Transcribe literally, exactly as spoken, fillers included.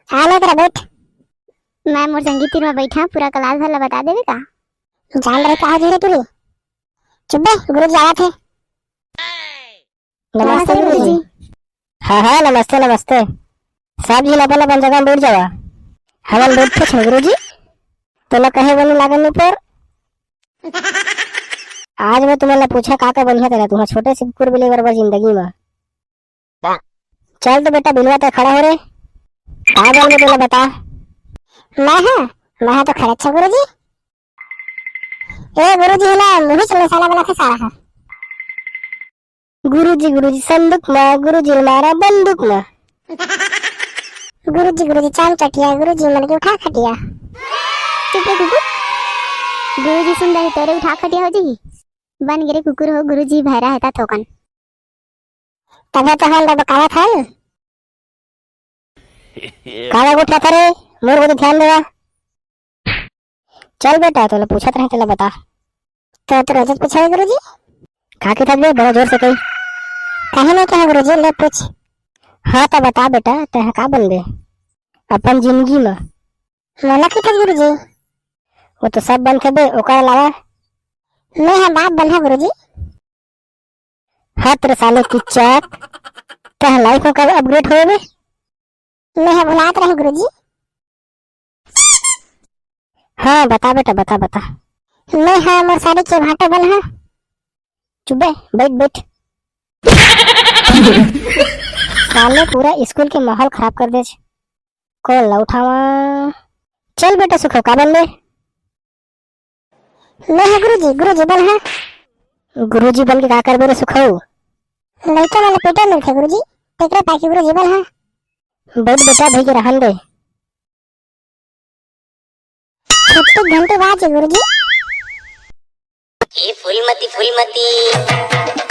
हाँ, मैं तेरा बैठ। मैं मोर संगी तीर में बैठा, पूरा क्लास भर ला बता देबे का? जान रहे कहा जी रे तू रे। चुप बे, गुरु जी आवत हे। नमस्ते नमस्ते गुरु जी। गुरु जी। हाँ, हाँ, नमस्ते, नमस्ते। सब झन अपन अपन जगह में बैठ जावा। हमन बैठे छन गुरु जी। तोला कहे बनी लागन नहीं पर। आज मैं तुमन ला पूछा का का बनिहा तेला, तुहा छोटे से कुकुर बिल्ली बरोबर जिंदगी में। चल तो बेटा बिलवा, तै खड़ा हो रे। का बोल के तोला बता। मैं हा, मैं हा तो खड़ा अच्छा गुरु जी। ए गुरु जी, ना मुही चले साला वाला के सारा हा। गुरु जी, गुरु जी, संदूक मा, गुरु जी मारा बंदूक मा। गुरु जी, गुरु जी, चाम चटिया, गुरु जी मन के उठा खटिया। चुप रे कुकुर। गुरु जी सुन रहे, तोरे उठा खटिया हो जी। बन गे रे कुकुर हो, गुरु जी भैरा है ता थोकन। तभे तो हम बकावत हन। काला गोठिया था रे, मोर को तो ध्यान देवा। चल बेटा, तोला पूछत रहे, तेला बता। तो, तो रोज पूछे गुरु जी। का के था बे, बड़ा जोर से कही। कहे नहीं कहे गुरु जी, ले पूछ। हाँ, तो बता बेटा, तै का बनबे अपन जिंदगी में? मोला की था गुरु जी। वो तो सब बनथे बे, ओकर अलावा। मैं हा बाप बनहा गुरु जी। हत रे साले किच्चक, तह लाइफ में कब अपग्रेड होए बे? मैं ह भुलात रहे गुरुजी। हाँ, बता बेटा, बता, बता। मैं ह मोर साड़ी के भाटा बन ह। चुप बे, बैठ, बैठ। साले पूरा स्कूल के माहौल खराब कर दे। कौन ला उठावा? चल बेटा सुखो, का बन बे? मैं ह गुरुजी, गुरुजी बन ह। गुरुजी बन के का करबे रे सुखऊ? लइका मन ल पेटा मिलथे गुरुजी, तेकरे पाके गुरुजी बन ह। बैठ बेटा, भई के रहन दे। छुट्टी घंटी बाजे गुरुजी। ए फूलमती, फूलमती।